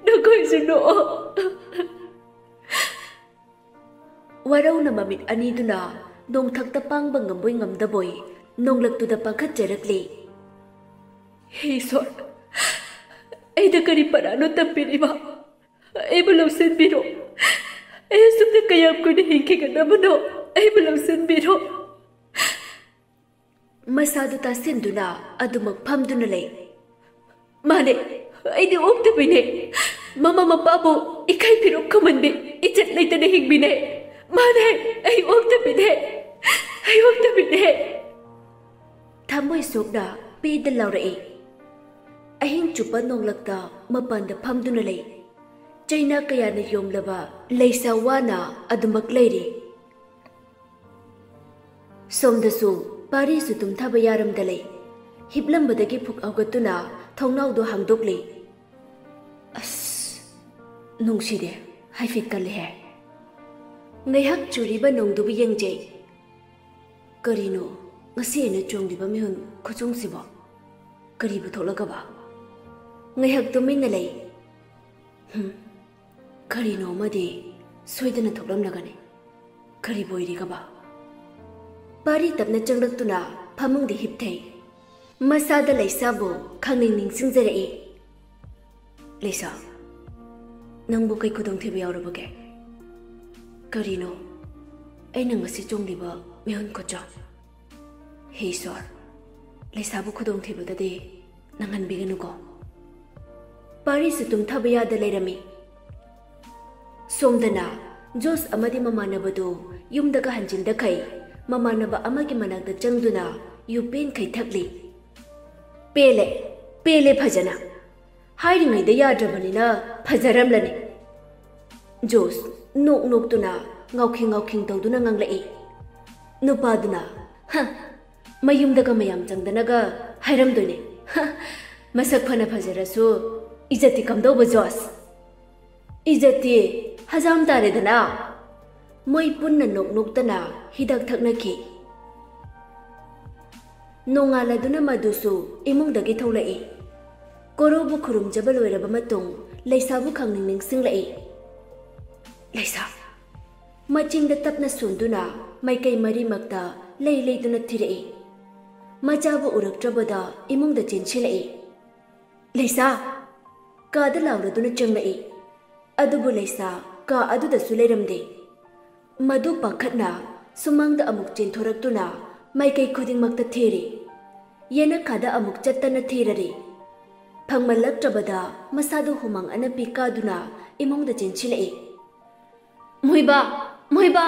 ꯅꯈꯣꯏꯁꯨ ꯅꯣꯛꯑꯣ꯫" ꯋꯥꯔꯧꯅ ꯃꯃꯤꯠ ꯑꯅꯤꯗꯨꯅ ꯅꯣꯡꯊꯛꯇ ꯄꯥꯡꯕ ꯉꯝꯕꯣꯏ ꯉꯝꯗꯕꯣꯏ ꯅꯣꯡꯂꯛꯇꯨꯗ ꯄꯥꯈꯠꯆꯔꯛꯂꯤ꯫ "ꯍꯦ ꯏꯁꯣꯔ, ꯑꯩꯗ ꯀꯔꯤ ꯄꯔꯥꯅꯣ ꯇꯝꯕꯤꯔꯤꯕ? ꯑꯩꯕꯨ ꯂꯧꯁꯤꯟꯕꯤꯔꯣ꯫ ꯑꯩ ꯑꯁꯨꯝꯅ ꯀꯌꯥꯝ ꯀꯨꯏꯅ ꯍꯤꯡꯈꯤꯒꯗꯕꯅꯣ? ꯑꯩꯕꯨ ꯂꯧꯁꯤꯟꯕꯤꯔꯣ꯫" ꯃꯁꯥꯗꯨ ꯇꯥꯁꯤꯟꯗꯨꯅ ꯑꯗꯨꯃꯛ ꯐꯝꯗꯨꯅ ꯂꯩ꯫ "ꯃꯥꯅꯦ, ꯑꯩꯗꯤ ꯑꯣꯛꯇꯕꯤꯅꯦ꯫ ꯃꯃꯥ ꯃꯄꯥꯕꯨ ꯏꯀꯥꯏ ꯐꯤꯔꯣꯛ ꯈꯨꯝꯍꯟꯕꯤ, ꯏꯖꯠ ꯂꯩꯇꯅ ꯍꯤꯡꯕꯤꯅꯦ꯫ ꯃꯥꯅꯦ, ꯑꯩ ꯑꯣꯛꯇꯕꯤꯅꯦ꯫ ꯑꯩ ꯑꯣꯛꯇꯕꯤꯅꯦ꯫" ꯊꯃꯣꯏ ꯁꯣꯛꯅ ꯄꯦꯗ ꯂꯥꯎꯔꯛꯏ꯫ ꯑꯍꯤꯡ ꯆꯨꯞꯄ ꯅꯣꯡꯂꯛꯇ ꯃꯄꯥꯟꯗ ꯐꯝꯗꯨꯅ ꯂꯩ꯫ ꯆꯩꯅꯥ ꯀꯌꯥꯅ ꯌꯣꯝꯂꯕ ꯂꯩꯁꯥ ꯋꯥꯅ ꯑꯗꯨꯃꯛ ꯂꯩꯔꯤ꯫ ꯁꯣꯝꯗꯁꯨ ꯄꯥꯔꯤꯁꯨ ꯇꯨꯝꯊꯕ ꯌꯥꯔꯝꯗ ꯂꯩ꯫ ꯍꯤꯞꯂꯝꯕꯗꯒꯤ ꯐꯨꯛ ꯍꯧꯒꯠꯇꯨꯅ ꯊꯣꯡꯅꯥꯎꯗꯨ ꯍꯥꯡꯗꯣꯛꯂꯤ꯫ "ꯑꯁ, ꯅꯨꯡꯁꯤꯗꯦ, ꯍꯥꯏꯐꯦꯠ ꯀꯜꯂꯤꯍꯦ꯫" ꯉꯥꯏꯍꯥꯛ ꯆꯨꯔꯤꯕ ꯅꯣꯡꯗꯨꯕꯨ ꯌꯦꯡꯖꯩ꯫ "ꯀꯔꯤꯅꯣ ꯉꯁꯤ ꯑꯩꯅ ꯆꯣꯡꯂꯤꯕ ꯃꯤꯍꯨꯟ ꯈꯨꯆꯣꯡꯁꯤꯕꯣ? ꯀꯔꯤꯕꯨ ꯊꯣꯛꯂꯒꯕ?" ꯉꯥꯏꯍꯥꯛ ꯇꯨꯃꯤꯟꯅ ꯂꯩ꯫ "ꯍꯨꯝ, ꯀꯔꯤꯅꯣ ꯑꯃꯗꯤ ꯁꯣꯏꯗꯅ ꯊꯣꯛꯂꯝꯂꯒꯅꯤ꯫ ꯀꯔꯤꯕꯨ ꯑꯣꯏꯔꯤꯒꯕ?" ꯄꯥꯔꯤ ꯇꯞꯅ ꯆꯪꯂꯛꯇꯨꯅ ꯐꯃꯨꯡꯗ ꯍꯤꯞꯊꯩ꯫ ꯃꯁꯥꯗ ꯂꯩꯁꯥꯕꯨ ꯈꯪꯅꯤꯡ ꯅꯤꯡꯁꯤꯡꯖꯔꯛꯏ꯫ "ꯂꯩꯁꯥ, ꯅꯪꯕꯨ ꯀꯩ ꯈꯨꯗꯣꯡꯊꯤꯕ ꯌꯥꯎꯔꯕꯒꯦ? ꯀꯔꯤꯅꯣ ꯑꯩꯅ ꯉꯁꯤ ꯆꯣꯡꯂꯤꯕ ꯃꯤꯍꯨꯟ ꯈꯨꯆꯣꯡ? ꯍꯦ ꯏꯁꯣꯔ, ꯂꯩꯁꯥꯕꯨ ꯈꯨꯗꯣꯡꯊꯤꯕꯗꯗꯤ ꯅꯪꯍꯟꯕꯤꯒꯅꯨꯀꯣ꯫" ꯄꯥꯔꯤꯁꯨ ꯇꯨꯝꯊꯕ ꯌꯥꯗ ꯂꯩꯔꯝꯃꯤ꯫ ꯁꯣꯝꯗꯅ ꯖꯣꯁ ꯑꯃꯗꯤ ꯃꯃꯥꯟꯅꯕꯗꯨ ꯌꯨꯝꯗꯒ ꯍꯟꯖꯤꯟꯗꯈꯩ ꯃꯃꯥꯟꯅꯕ ꯑꯃꯒꯤ ꯃꯅꯥꯛꯇ ꯆꯪꯗꯨꯅ ꯌꯨ ꯄꯦꯟꯈꯩ ꯊꯛꯂꯤ꯫ "ꯄꯦꯜꯂꯦ, ꯄꯦꯜꯂꯦ ꯐꯖꯅ꯫ ꯍꯥꯏꯔꯤꯉꯩꯗ ꯌꯥꯗ꯭ꯔꯕꯅꯤꯅ ꯐꯖꯔꯝꯂꯅꯤ꯫" ꯖꯣꯁ ꯅꯣꯛ ꯅꯣꯛꯇꯨꯅ ꯉꯥꯎꯈꯤꯡ ꯉꯥꯎꯈꯤꯡ ꯇꯧꯗꯨꯅ ꯉꯥꯡꯂꯛꯏ꯫ ꯅꯨꯄꯥꯗꯨꯅ, "ꯍ, ꯃꯌꯨꯝꯗꯒ ꯃꯌꯥꯝ ꯆꯪꯗꯅꯒ ꯍꯥꯏꯔꯝꯗꯣꯏꯅꯦ꯫ ꯍ, ꯃꯁꯛ ꯐꯅ ꯐꯖꯔꯁꯨ ꯏꯖꯠꯇꯤ ꯀꯝꯗꯧꯕ ꯖꯣꯁ?" "ꯏꯖꯠꯇꯤ ꯍꯖꯥꯝ ꯇꯥꯔꯦꯗꯅ꯫" ꯃꯣꯏ ꯄꯨꯟꯅ ꯅꯣꯛ ꯅꯣꯛꯇꯅ ꯍꯤꯗꯥꯛ ꯊꯛꯅꯈꯤ꯫ ꯅꯣꯡꯉꯥꯜꯂꯗꯨꯅ ꯃꯗꯨꯁꯨ ꯏꯃꯨꯡꯗꯒꯤ ꯊꯣꯛꯂꯛꯏ꯫ ꯀꯣꯔꯧꯕꯨ ꯈꯨꯔꯨꯝꯖꯕ ꯂꯣꯏꯔꯕ ꯃꯇꯨꯡ ꯂꯩꯁꯥꯕꯨ ꯈꯪꯅꯤꯡ ꯅꯤꯡꯁꯤꯡꯂꯛꯏ꯫ "ꯂꯩꯁꯥ!" ꯃꯆꯤꯟꯗ ꯇꯞꯅ ꯁꯣꯟꯗꯨꯅ ꯃꯥꯏꯀꯩ ꯃꯔꯤꯃꯛꯇ ꯂꯩ ꯂꯩꯗꯨꯅ ꯊꯤꯔꯛꯏ꯫ ꯃꯆꯥꯕꯨ ꯎꯔꯛꯇ꯭ꯔꯕꯗ ꯏꯃꯨꯡꯗ ꯆꯦꯟꯁꯤꯜꯂꯛꯏ꯫ "ꯂꯩꯁꯥ!" ꯀꯥꯗ ꯂꯥꯎꯔꯗꯨꯅ ꯆꯪꯂꯛꯏ꯫ ꯑꯗꯨꯕꯨ ꯂꯩꯁꯥ ꯀꯥ ꯑꯗꯨꯗꯁꯨ ꯂꯩꯔꯝꯗꯦ꯫ ꯃꯗꯨ ꯄꯥꯈꯠꯅ ꯁꯨꯃꯥꯡꯗ ꯑꯃꯨꯛ ꯆꯦꯟꯊꯣꯔꯛꯇꯨꯅ ꯃꯥꯏꯀꯩ ꯈꯨꯗꯤꯡꯃꯛꯇ ꯊꯤꯔꯤ꯫ ꯌꯦꯅꯈꯥꯗ ꯑꯃꯨꯛ ꯆꯠꯇꯅ ꯊꯤꯔꯔꯤ꯫ ꯐꯪꯃꯜꯂꯛꯇ꯭ꯔꯕꯗ ꯃꯁꯥꯗꯨ ꯍꯨꯃꯥꯡ ꯑꯅꯞꯄꯤ ꯀꯥꯗꯨꯅ ꯏꯃꯨꯡꯗ ꯆꯦꯟꯁꯤꯜꯂꯛꯏ꯫ "ꯃꯣꯏꯕꯥ! ꯃꯣꯏꯕꯥ!"